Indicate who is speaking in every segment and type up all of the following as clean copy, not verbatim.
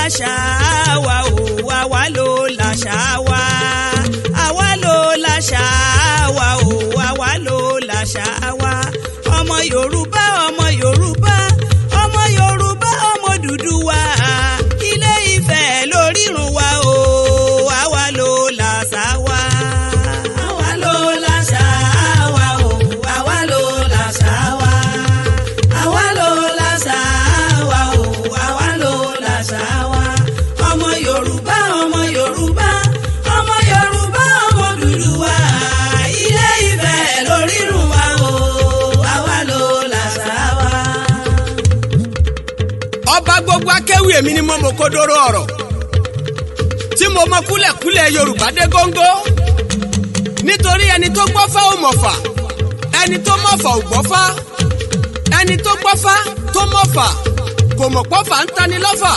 Speaker 1: láṣà wa o, àwa ló láṣà wa. Àwa ló láṣà wa o, àwa ló láṣà wa. Ọmọ Yorùbá, ọmọ Yorùbá, ọmọ Yorùbá, ọmọ Odùduwà, Ilé Ifẹ̀ lórírun wa o, àwa ló láṣà wa. Àwa ló láṣà wa o, àwa ló láṣà wa. Àwa ló láṣà wa o, àwa ló láṣà wa. Ọmọ Yorùbá, ọmọ Yorùbá, ọmọ Yorùbá, ọmọ Odùduwà, Ilé Ifẹ̀ lórírun wa o, àwa ló láṣà wa.
Speaker 2: Ọba gbogbo akéwì, èmi ni mo mọ kódóró ọ̀rọ̀ tí mo mọ kúlẹ̀kúlẹ̀ Yorùbá dé góńgó, nítorí ẹni tó gbọ́fá ò mọ̀fà, ẹni tó mọ̀fà ò gbọ́fá, ẹni tó gbọ́fá tó mọ̀fà kò mọ̀ pọ́fà ń tani lọ́fà,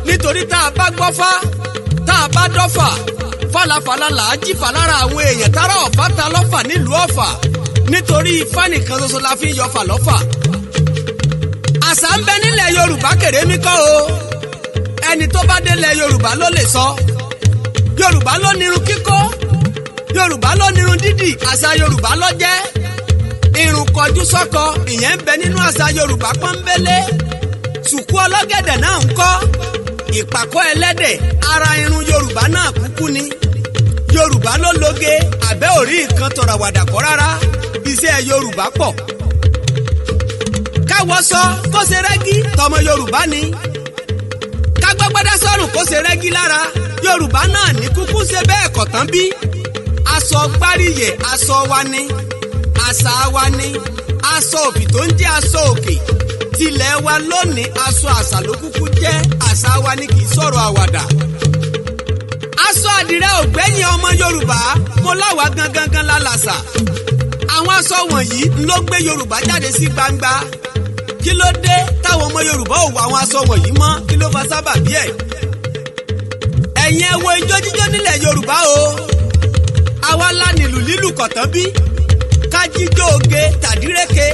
Speaker 2: nítorí tá a bá gbọ́fá, tá a bá dọ́fà, fàlàfàlà là á jìfà lára àwọn èèyàn tára ọ̀fà ta lọ́fà nílùú Ọ̀fà, nítorí ifá nìkan ṣoṣo la fi ń yọfà lọ́fà. Àṣà ń bẹ nílẹ̀ Yorùbá, kèrèmí kọ́ o. Ẹni tó bá délẹ̀ Yorùbá ló lè sọ. Yorùbá ló nírun kíkó, Yorùbá ló nírun dídì, àṣà Yorùbá ló jẹ́. Irun kọjú sọ́kọ, ìyẹn ń bẹ nínú àṣà Yorùbá pọ́nbélé. Sùkú ọlọ́gẹ̀dẹ̀ náà ń kọ́, ìpàkọ́ ẹlẹ́dẹ̀, ara irun Yorùbá náà kúkú ni. Yorùbá ló loge, àbẹ́ òrí nǹkan tọ̀ràwàdà kọ́ rárá. Iṣẹ́ Yorùbá pọ̀. Káwọsọ kó ṣe rẹ́gí, tọmọ Yorùbá ni. Kágbọ́gbọ́dá sọ́rùn kó ṣe rẹ́gí lára, Yorùbá náà ní kúkú ṣe bẹ́ẹ̀ kọ̀tán bí. Aṣọ gbáríyè, aṣọ wa ni, àṣà wa ni. Aṣọ òfì tó ń jẹ́ aṣọ òkè tilẹ̀ wa lónìí, aṣọ àṣà ló kúkú jẹ́. Àṣà wa ni, kì í sọ̀rọ̀ àwàdà. Aṣọ àdìrẹ ògbẹ́yìn ọmọ Yorùbá. Mo láwa gangan gan lálàsà. Àwọn aṣọ wọ̀nyí ló gbé Yorùbá jáde sí gbangba. Kí ló dé táwọn ọmọ Yorùbá ò wọ àwọn aṣọ wọ̀nyí mọ́? Kí ló fa sábàbí ẹ̀? Ẹ̀yin ẹ wo ijó jíjó nílẹ̀ Yorùbá o. Àwa la nílù lílù kọ̀tán bí. Kájíjó oge tàdírẹ́kẹ,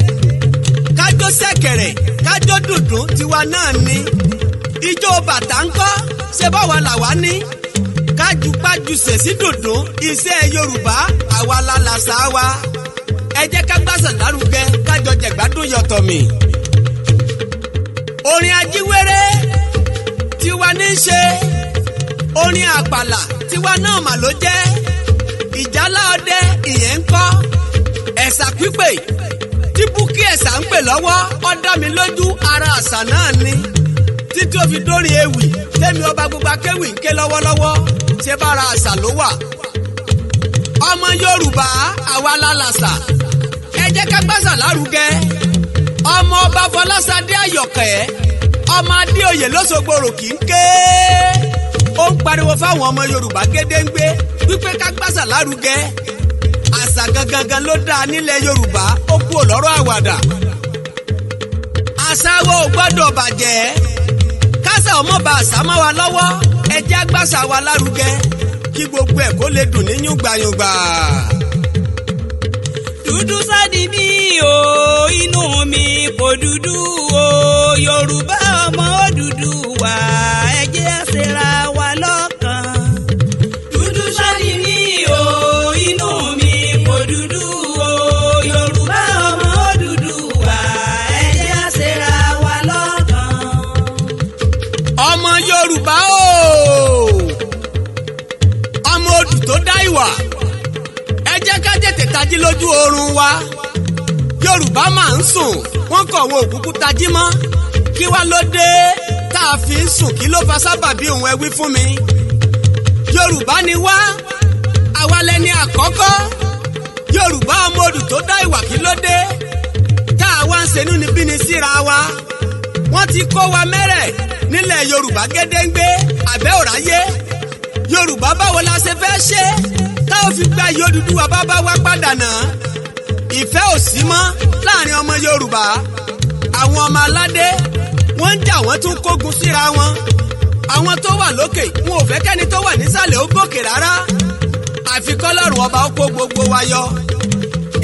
Speaker 2: kájó ṣẹ̀kẹ̀rẹ̀, kájó dùndún, tiwa náà ni. Ijó bàtà ńkọ́? Ṣe báwa làwa ní kájúpájúṣe sí dùndún? Iṣẹ́ Yorùbá, àwa la làṣà wa. Ẹ jẹ́ ká gbàsà lárugẹ, kájọ jẹ̀gbádùn yọ̀tọ̀ mi. Orin ajíwèrè tiwa ní í ṣe, orin àpàlà tiwa náà mà ló jẹ́. Ìjálá ọdẹ, ìyẹn ń kọ́. Ẹ̀sà pípè tí búkí ẹ̀sà ń pè lọ́wọ́, ó dá mi lójú, ara àṣà náà ni, títí ó fi dórí ewì tẹ́mi ọba gbogbo akéwì ń ké lọ́wọ́lọ́wọ́. Ṣé bára àṣà ló wà? Ọmọ Yorùbá, àwa la làṣà. Ẹ jẹ́ ká gbàṣà lárugẹ. Ọmọ ọba Fọláṣadé Àyọ̀kẹ́, ọmọ Adéoyè lọ́sọ̀gbòrò kì í ké. Ó ń pariwo fáwọn ọmọ Yorùbá gédéǹgbé wípé ká gbàṣà lárugẹ. Àṣà gangan ló dáa nílẹ̀ Yorùbá. Ó kú òlọ́rọ̀ àwàdà. Àṣà wo ò gbọ́dọ̀ bàjẹ́. Kásà ọmọ bá àṣà mọ́ wa lọ́wọ́. Ẹ jẹ́ àgbàṣà wa lárugẹ kí gbogbo ẹ̀ kó lè dùn ní yùngbàyùngbà.
Speaker 1: Dúdú sádi mi o, inú mi kò dúdú o. Yorùbá, ọmọ Odùduwà, ẹ jẹ́ á ṣera wa lọ́kan. Dúdú sádi mi o, inú mi kò dúdú o. Yorùbá, ọmọ Odùduwà, ẹ jẹ́ á ṣera wa lọ́kan.
Speaker 2: Ọmọ Yorùbá o, ọmọ odù tó dá ìwà, ẹ jẹ́ ká tètè tají lójú oorun wa. Yorùbá máa ń sùn, wọ́n kọ̀ wọn òkúkú tají mọ́. Kí wá ló dé tá a fi ń sùn? Kí ló fa sábàbí òun? Ẹ wí fún mi. Yorùbá ni wá, àwa lẹni àkọ́kọ́. Yorùbá, ọmọ odù tó dá ìwà, kí ló dé tá a wá ń ṣe inúnibíni síra wa? Wọ́n ti kó wa mẹ́rẹ̀ nílẹ̀ Yorùbá gédéǹgbé, àbẹ́ òráyé. Yorùbá, báwo la ṣe fẹ́ ṣe tá ò fi gba ìyó Odùduwà bàbá wa padà náà? Ìfẹ́ ò sí mọ́ láàrin ọmọ Yorùbá. Àwọn ọmọ aládé, wọ́n ń jà, wọ́n tún kógun síra wọn. Àwọn tó wà lókè, wọn ò fẹ́ kẹ́ni tó wà nísàlẹ̀ ó gòkè rárá. Àfi kọ́lọ́run ọba ó kó gbogbo wa yọ.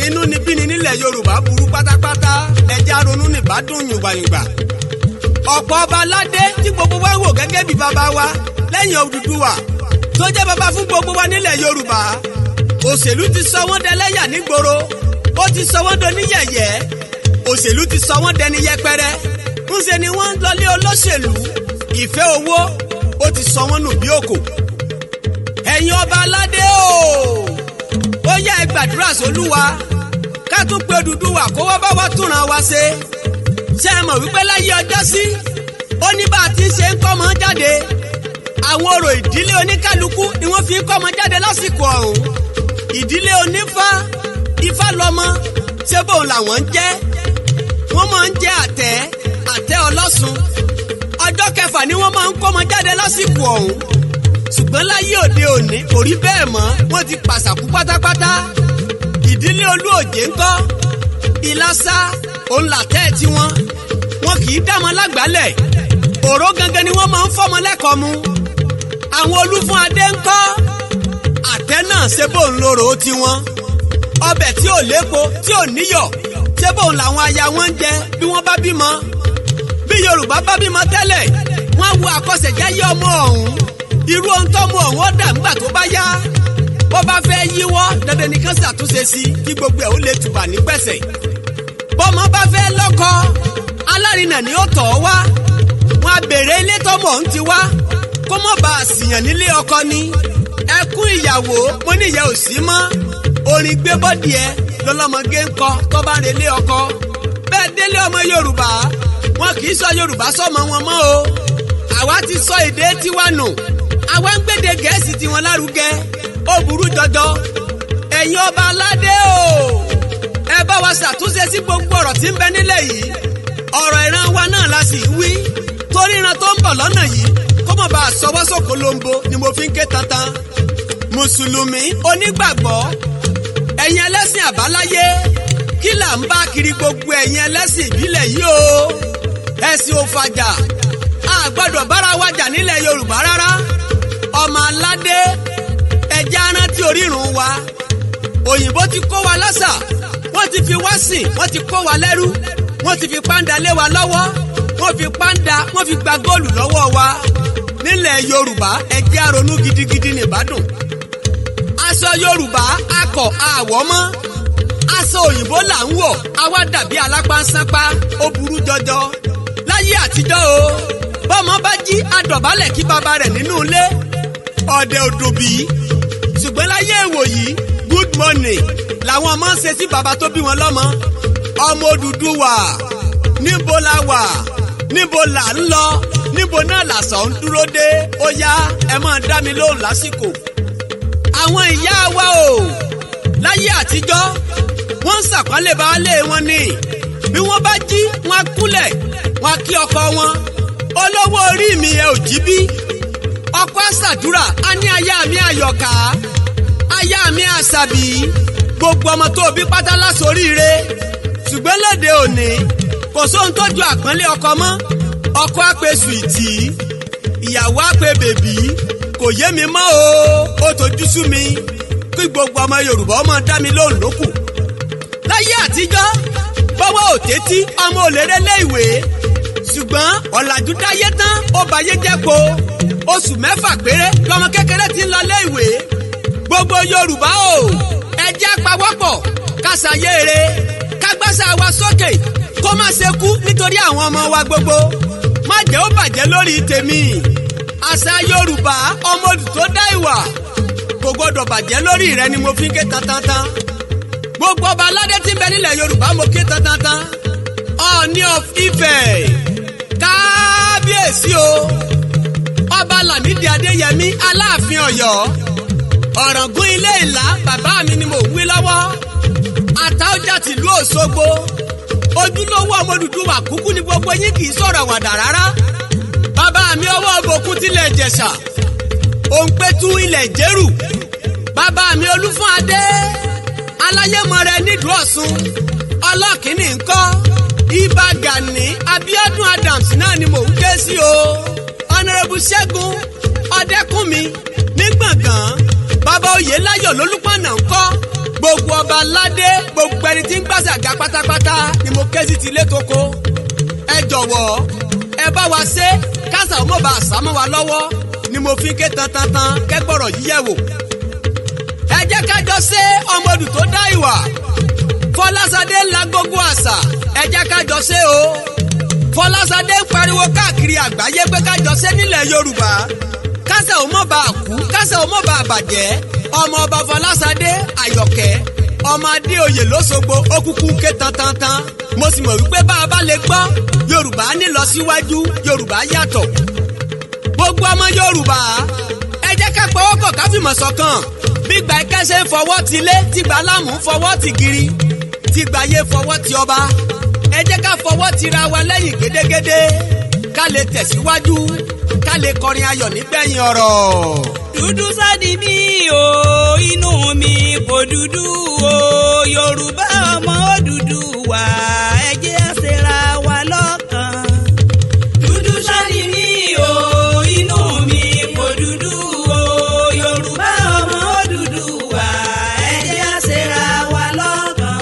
Speaker 2: Inúnibíni nílẹ̀ Yorùbá burú pátápátá. Ẹja ronú nìbádùn yùngbàyùngbà. Ọ̀pọ̀ ọba aládé tí gbogbo wa wò gẹ́gẹ́ bí bàbá wa lẹ́yìn Odùduwà tó jẹ́ bàbá fún gbogbo wa nílẹ̀ Yorùbá, òṣèlú ti sọ wọ́n dẹlẹ́yà nígboro, ó ti sọ wọ́n doníyẹ̀yẹ́, òṣèlú ti sọ wọ́n dẹni yẹpẹrẹ. Ńṣe ni wọ́n ń lọlé olóṣèlú. Ìfẹ́ owó, ó ti sọ wọ́n nù bí òkò. Ẹ̀yin ọba aládé o, ó yá, ẹ gbàdúrà sólúwa, ká tún pe Odùduwà kó wá bá wa túnra wa ṣe. Ṣé ẹ mọ̀ wípé láyé ọjọ́ sí, ó ní bá a ti ṣe ń kọ́mọ jáde? Àwọn orò ìdílé oníkálukú ni wọ́n fi ń kọ́mọ jáde lásìkò ọ̀hún. Ìdílé onífá, ifá lọ́mọ, ṣé bóun làwọn ń jẹ́? Wọ́n máa ń jẹ́ àtẹ́, àtẹ́ ọlọ́sùn. Ọjọ́ kẹfà ni wọ́n máa ń kọ́mọ jáde lásìkò ọ̀hún. Ṣùgbọ́n láyé òde òní, kò rí bẹ́ẹ̀ mọ́, wọ́n ti pàṣàkú pátápátá. Ìdílé olú òjé ńkọ́? Ìlàsà òun làtẹ́ tiwọn. Wọn kì í dámọ lágbálẹ̀, òró gangan ni wọ́n máa ń fọ́mọ lẹ́kọ̀ọ́ mu. Àwọn olúfún adé ńkọ́? Àtẹ náà, ṣe bóun lóró tiwọn? Ọbẹ̀ tí ò lépo, tí ò níyọ̀, ṣé bóun làwọn aya wọn ń jẹ bí wọ́n bá bímọ? Bí Yorùbá bá bímọ tẹ́lẹ̀, wọ́n á wo àkọsẹ̀jáyé ọmọ ọ̀hún, irú ohun tọ́mọ ọ̀hún ó dà ńgbà tó bá yá. Bó bá fẹ́ yíwọ́, dandan nìkan ṣàtúnṣe sí kí gbogbo ẹ̀ ó lè tùbà ní pẹ̀sẹ̀. Bọ́mọ bá fẹ́ lọ́kọ, alárinà ni ó tọ̀ ọ́ wá. Wọn á béèrè ilé tọ́mọ ọ̀hún ti wá, kó mọ̀ bá a sìyàn nílé ọkọ ni. Ẹkún ìyàwó, mo ní ìyá ò sí mọ́. Orin gbé bọ́dì ẹ lọ́lọ́mọge ń kọ tó bá ń relé ọkọ. Bẹ́ẹ̀ délé ọmọ Yorùbá, wọn kì í sọ Yorùbá sọmọ wọn mọ́ o. Àwa ti sọ èdè tiwa nù, àwa ń gbédè Gẹ̀ẹ́sì tiwọn lárugẹ. Ó burú jọjọ. Ẹ̀yin ọba aládé o, ẹ bá wa ṣàtúnṣe sí gbogbo ọ̀rọ̀ tí ń bẹ nílẹ̀ yìí. Ọ̀rọ̀ ìran wa náà la sì ń wí, torí ìran tó ń bọ̀ lọ́nà yìí, kó mọ̀ bá a sọwọ́ sóko lombo ni mo fi ń ké tantan. Mùsùlùmí onígbàgbọ́, ẹ̀yin ẹlẹ́sìn àbáláyé, kí là ń bá kiri? Gbogbo ẹ̀yin ẹlẹ́sìn ìbílẹ̀ yìí o, ẹ̀sìn òfàjà, a gbọ́dọ̀ bára wa jà nílẹ̀ Yorùbá rárá. Ọmọ aládé, ẹjẹ́ arántí orírun wa. Òyìnbó ti kó wa lásà, wọ́n ti fi wá sìn, wọ́n ti kó wa lẹ́rú, wọ́n ti fi pàǹdà lé wa lọ́wọ́, wọ́n fi pàǹdà, wọ́n fi gba góòlù lọ́wọ́ wa nílẹ̀ Yorùbá. Ẹjẹ́ àrònú gidigidi nìbàdùn. Aṣọ Yorùbá akọ̀ àwọ̀ mọ́, aṣọ òyìnbó là ń wọ̀, àwa dàbí alápánsápá. Ó burú jọjọ. Láyé àtijọ́ o, bọ́mọ bá jí, adọ̀bálẹ̀ kí bàbá rẹ̀ nínú ilé, ọ̀dẹ̀ òdòbí. Ṣùgbọ́n láyé èwò yìí, good morning làwọn ọmọ ń ṣe sí bàbá tó bí wọn lọ́mọ. Ọmọ Odùduwà, níbo la wà? Níbo là ń lọ? Níbo náà làṣà ń dúró dé? Ó yá, ẹ máa dá mi lóhùn lásìkò. Àwọn ìyá wa o, láyé àtijọ́, wọ́n ń ṣàpọ́nlé baálé wọn ni. Bí wọ́n bá jí, wọ́n á kúnlẹ̀, wọ́n á kí ọkọ wọn: "Olówó orí mi, ẹ ò jí bí?" Ọkọ àṣàdúrà, á ní, "Aya mi àyọ̀ká, aya mi àṣàbí, gbogbo ọmọ tó bí pátá lásoríire." Ṣùgbọ́n lóde òní, kò sóhun tó ju àpọ́nlé ọkọ mọ́. Ọkọ á pe sweetie, ìyàwó á pe baby. Kò yé mi mọ́ o, ó tojú sú mi. Kí gbogbo ọmọ Yorùbá ọmọ dá mi lóhùn lókù. Láyé àtijọ́, bọ́wọ́ òtétí, ọmọ òlérè lé ìwé. Ṣùgbọ́n ọ̀làjú dáyé tán, ó bayé jẹ́ po. Oṣù 6 péré lọmọ kékeré ti ń lọ lé ìwé. Gbogbo Yorùbá o, ẹ jẹ́ àpawọ́pọ̀ káṣáyé eré, kágbáṣá wa sókè, kó má ṣe kú nítorí àwọn ọmọ wa gbogbo. Má jẹ́ ó bàjẹ́ lórí tèmi. Àṣà Yorùbá, ọmọ odù tó dá ìwà, kò gbọdọ̀ bàjẹ́ lórí rẹ ni mo fi ń ké tantantan. Gbogbo ọba aládé tí ń bẹ nílẹ̀ Yorùbá, mo ké tantantan. Ọọ̀ni of Ifẹ̀, kábíyèsí o. Ọba Lámìdí Adéyẹmí, Aláàfin Ọ̀yọ́, Ọ̀ràngún Ilé Ìlá, bàbá mi ni mò ń wí lọ́wọ́. Àtaọ́jà tìlú Òṣogbo, ojúlówó ọmọ Odùduwà kúkú ni gbogbo yín, kì í sọ̀rọ̀ àwàdà rárá. Bàbá mi, ọwọ́ òbòkun tilẹ̀ Ìjẹ̀ṣà, òǹpẹ̀tù ilẹ̀ Jẹ́rù. Bàbá mi, Olúfún Adé Aláyẹ̀mọ rẹ nídùú Ọ̀ṣun Ọlọ́kìnní ńkọ́. Ibà Gani Abíọ́dún Adams náà ni mò ń ké sí o. Honourable Ṣẹ́gun Ọdẹ́kùnmi ní Gbọ̀ngàn, bàbá Oyèláyọ̀ lólúpọ̀nà ńkọ́. Gbogbo ọba aládé, gbogbo ẹni tí ń gbàsàgà pátápátá ni mo ké sí tilé toko. Ẹ jọ̀wọ́, ẹ Ẹ bá wa ṣe kásà ó mọ̀ bá àṣà mọ́ wa lọ́wọ́ ni mo fi ké tantantan kẹ́gbọ̀rọ̀ yíyẹ̀ wò. Ẹ jẹ́ ká jọ ṣe ọmọdù tó dá ìwà. Fọláṣadé ń la gbogbo àṣà, ẹ jẹ́ ká jọ ṣe o. Fọláṣadé ń pariwo káàkiri àgbáyé pé ká jọ ṣe nílẹ̀ Yorùbá, kásà ó mọ̀ bá a kú, kásà ó mọ̀ bá a bàjẹ́. Ọmọ ọba Fọláṣadé Àyọ̀kẹ́ ọmọ Adéoyè lọ́sọ̀gbọ̀ ó kúkú ké tantantan. Mo sì mọ̀ wípé bá a bá lè gbọ́ Yorùbá ní lọ síwájú, Yorùbá yàtọ̀. Gbogbo ọmọ Yorùbá, ẹ jẹ́ ká pawọ́pọ̀ ká fìmọ̀ ṣọ̀kan. Gbígba ẹ̀kẹ́ ṣe ń fọwọ́ ti lé, tìgbà láàmú ń fọwọ́ ti giri, tìgbà yé fọwọ́ ti ọba. Ẹ jẹ́ ká fọwọ́ tira wa lẹ́yìn gédégédé, ká lè tẹ̀síwájú, ká lè kọrin ayọ̀ nígbẹ̀yìn ọ̀rọ̀.
Speaker 1: Dúdú sáni mi o, inú mi kò dúdú o. Yorùbá ọmọ Odùduwà, ẹ jẹ́ á ṣera wa lọ́kan. Dúdú sáni mi o, inú mi kò dúdú o. Yorùbá ọmọ Odùduwà, ẹ jẹ́ á ṣera wa lọ́kan.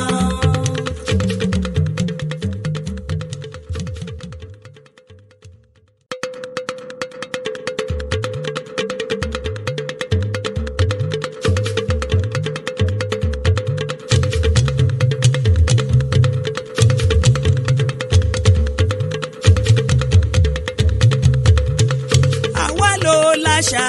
Speaker 1: Àwa ló láṣà